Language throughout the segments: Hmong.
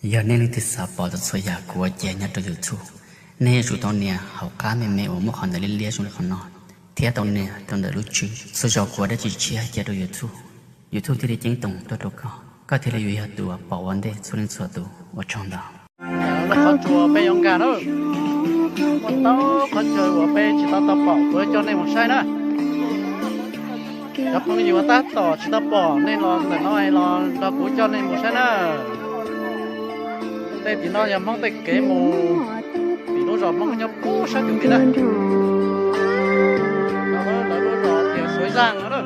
Yog nej leej twg xav pom txhua txhua yam kuv ua cia nyob rau YouTube, nej yuav tsum tau nias hauv qab me me uas muaj qhov ntawv liab liab zoo li qhov no, thiab tau nias rau ntawm lub tswb. Txhua zaus kuv ua dab tsi tshiab cia rau YouTube, YouTube thiaj li ceeb toom tuaj rau koj, koj thiaj li yuav yog tus uas pom ua ntej txhua leej txhua tus. Ua tsaug ntau. Qhov tsua peb yuav nkag na. Muaj tau qhov chaw uas peb tsis tau tau pom, kuv yuav coj nej mus saib na. Cov phooj ywg uas tab tom tsis tau pom nej los ntawm no los nrog kuv coj nej mus saib na. Tej tim no yog Hmoob tej kev mus tim lub zos Hmoob nyob puag sab tim tid na. Lawv lub zos tias Suav Zaj no.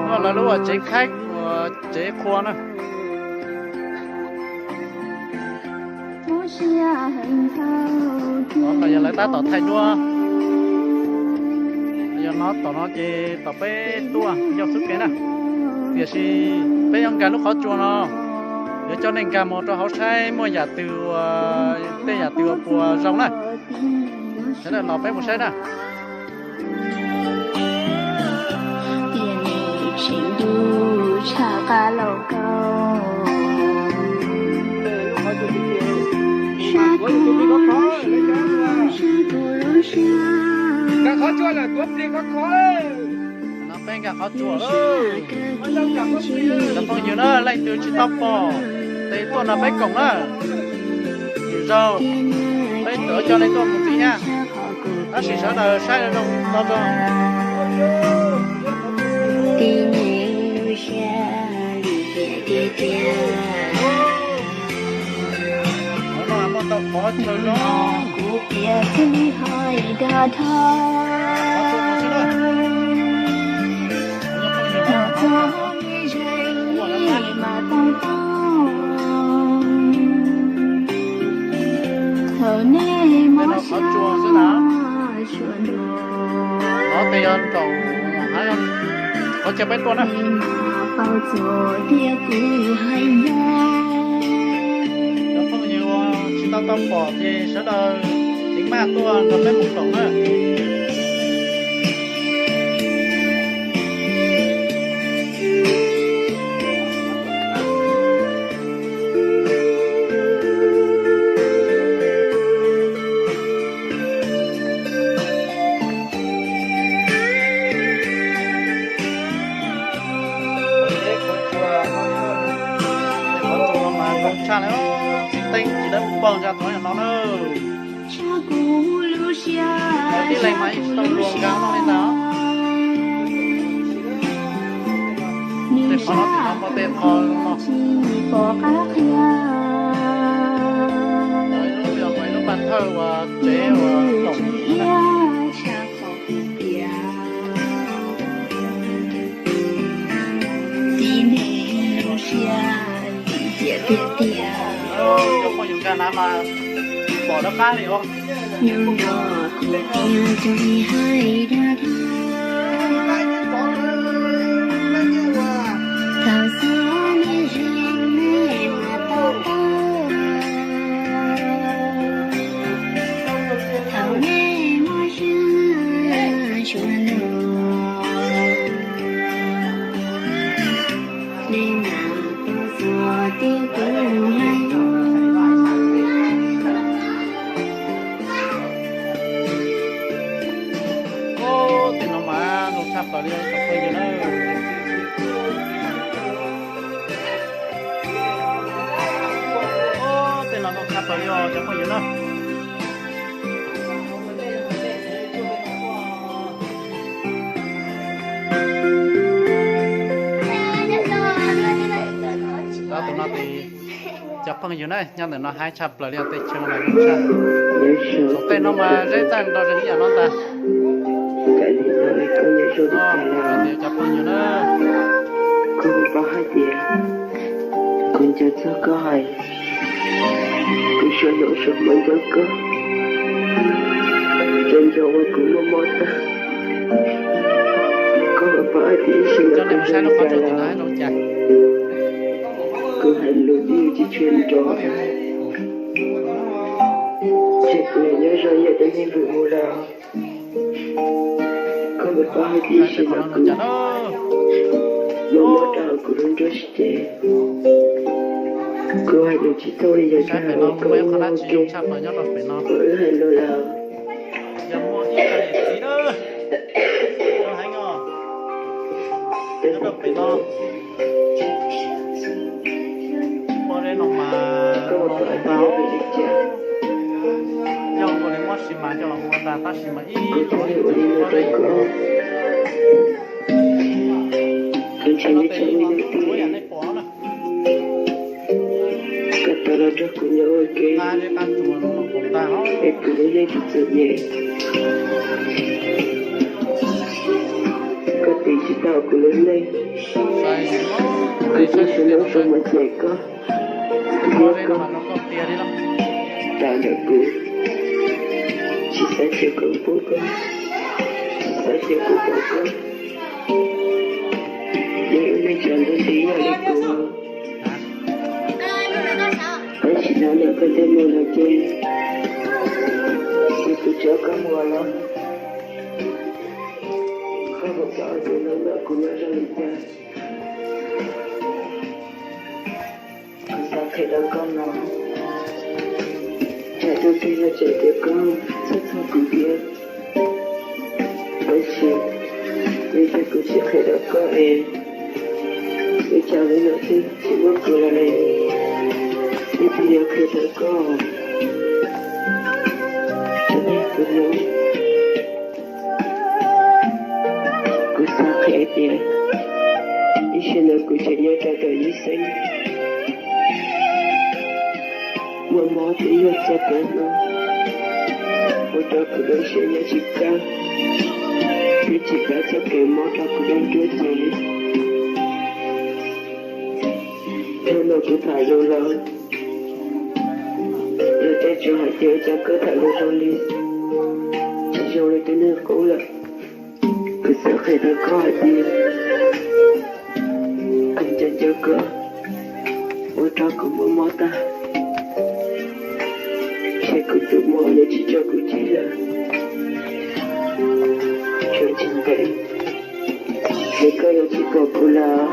Lawv lub uas tsev khaib uas tsev qhua na. Qhov no yog lawv tab tom thaij duab. Yog no tom no ces tom peb tuaj yog xub ke na. Tiam sis peb yuav nkag lub qhov tsua no, yuav coj nej nkag mus rau hauv saib muaj yam twg uas, tej yam twg uas puas zoo na. Sawv daws los peb mus saib na. Tiaj neeg tseem dub tshaj qab lauj kaub. Nkag qhov tsua lawm, tuav plig qhov kho. No peb nkag qhov tsua lawm. Cov phooj ywg na, leej twg tsis tau pom, tes tuaj nrog peb koom na. Lwm zaug peb txawm coj nej tuaj mus ntxiv thiab. Tab sis sawv daws saib zoo tau tso. Tib neeg lub siab lim hiam tiag tiag. Qhov no muaj tau qhov chaw zoo. Kuv piav thiaj li hais dag dhau. Los txog ib zaug mas tau tau. Thaum nej mob siab tsuas nrog. Qhov tej yog nraum, qhov chaw peb tuaj na. Paub txog tias kuv hais yog. Cov phooj ywg uas tsis tau tau pom ces sawv daws ceev maj tuaj nrog peb mus koom na. Qhov tsua mas zoo tshaj lawm, tsis teeb tsis dawb paug ntsa tuav yam no na. Tib leeg mas yeej tsis tau luag nkag no li ntag. Tej qhov no tsis tau muaj tej qho no. Yog lub pas thawj uas tsev uas koom. Tib neeg lub siab lim hiam tiag tiag. Cov phooj ywg nkag na mas pom lawv qab li os. Nyob nrog kuv tiag tiag hais dag dhau. Thaum xub nej zoo nej mas tau tau. Thaum nej mob siab tsuas nrog. Nej mas paub txog tias kuv hais. Tej no mas zoo tshaj plaws li cov phooj ywg na. Tej no zoo tshaj plaws li os cov phooj ywg na. Tus no ces cov phooj ywg na, nyob ntawm no haib tshaj plaws li os, tej chaw no mas zoo tshaj. Tus tej no mas zeb txawj nrog zeeg ib yam no ntag. Cov phooj ywg na, kuv paub hais tias kuv nco txog koj hais, kuv suav hloov suav hmoov nco koj, txawm nco ua kuv muaj mob tag, koj mam paub hais tias ib sij no kuv zoo li cas los. Kuv hais lus twb tsis tshua nrov, ces kuv nyob zoo yam cov neeg vwm mus los. Koj mam paub hais tias ib sij no kuv muaj mob rau hauv kuv lub nruab siab ces Kuv hais lus tsis thooj li yog koj hais, koj ua ua ke, koj wb hais lus lawm. Koj ua pom tias yog li cas, kuv thiaj li ua li no rau koj. Kuv ntshe neb tsis muaj leej twg koj tau los nrog kuv nyob ua ke, es kuv lub neej tsis txom nyem. Koj tiv tsis tau kuv lub neej, kuv txoj sia lub zoo mas cem koj, thiab koj tas ntawm kuv, tsis xav tias kuv pub koj, tsis xav tias kuv pom koj. Neb lub neej tsaus ntuj nti yog li kuv. Tab sis hnub no koj twb mus lawm ces, ces kuv tso koj mus los, koj puas paub tias hnub no kuv yuav zoo li cas? Kuv xav qhia rau koj no, tsam tus twg los tseem tias koj txhob txog kuv thiab. Tab sis yog tias kuv tsis qhia rau koj es, ua cas li no xwb tsis muaj kuv lawm ne? Ib txhij yuav qhia rau koj, tus neeg kuv hlub. Kuv xav qhia tias, ib sij no kuv tseem nyob rau tom ib xeeb, muaj mob thiab yuag txog kuv no, ua rau kuv lub siab nyob tsis kaj, thiab tsis pab txoj kev mob rau kuv lub nruab cev. Hnub no kuv tham lus los, luag tej tsuas hais tias ua cas koj tham lus zoo li, tsis zoo li tus neeg qub lawm. Kuv xav qhia rau koj hais tias, kuv nco nco koj, ua rau kuv mob mob tag, ces kuv tus mob yuav tsis tso kuv tseg lawm. Tsuas tsis ntev ces koj yuav tsis pom kuv lawm.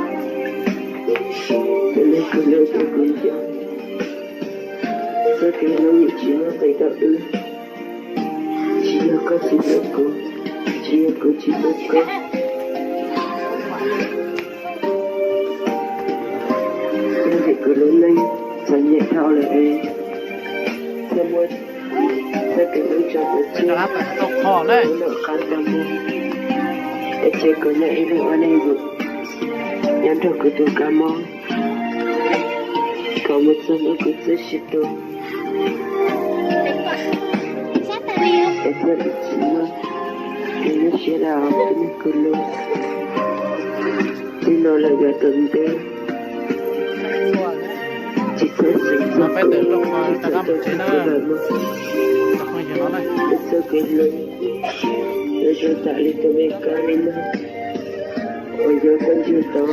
Tus neeg kuv hlub, tus kuv nco, txoj kev hlub yeej tsis muaj nqis rau wb. Tsis yog koj tsis hlub kuv, tsis yog kuv tsis hlub koj. Yog vim kuv lub neej txom nyem dhau lawm es thiaj muab txoj kev hlub tso pov tseg, hnub no qab tag mus, es cia kuv nyob ib leeg ua neeg vwm, nyob nrog kuv tus kab mob, kom mus txog hnub kuv txoj sia tuag, es thiaj li tsis muaj kev nyuaj siab lawm tus neeg kuv hlub. Txij no lawm yav tom ntej, tsis txhob xav txog kuv, tsis txhob txog kuv lawm mog. Wb txoj kev hlub yuav zoo tam li tus me kab li no uas yuav koj ntsib tau.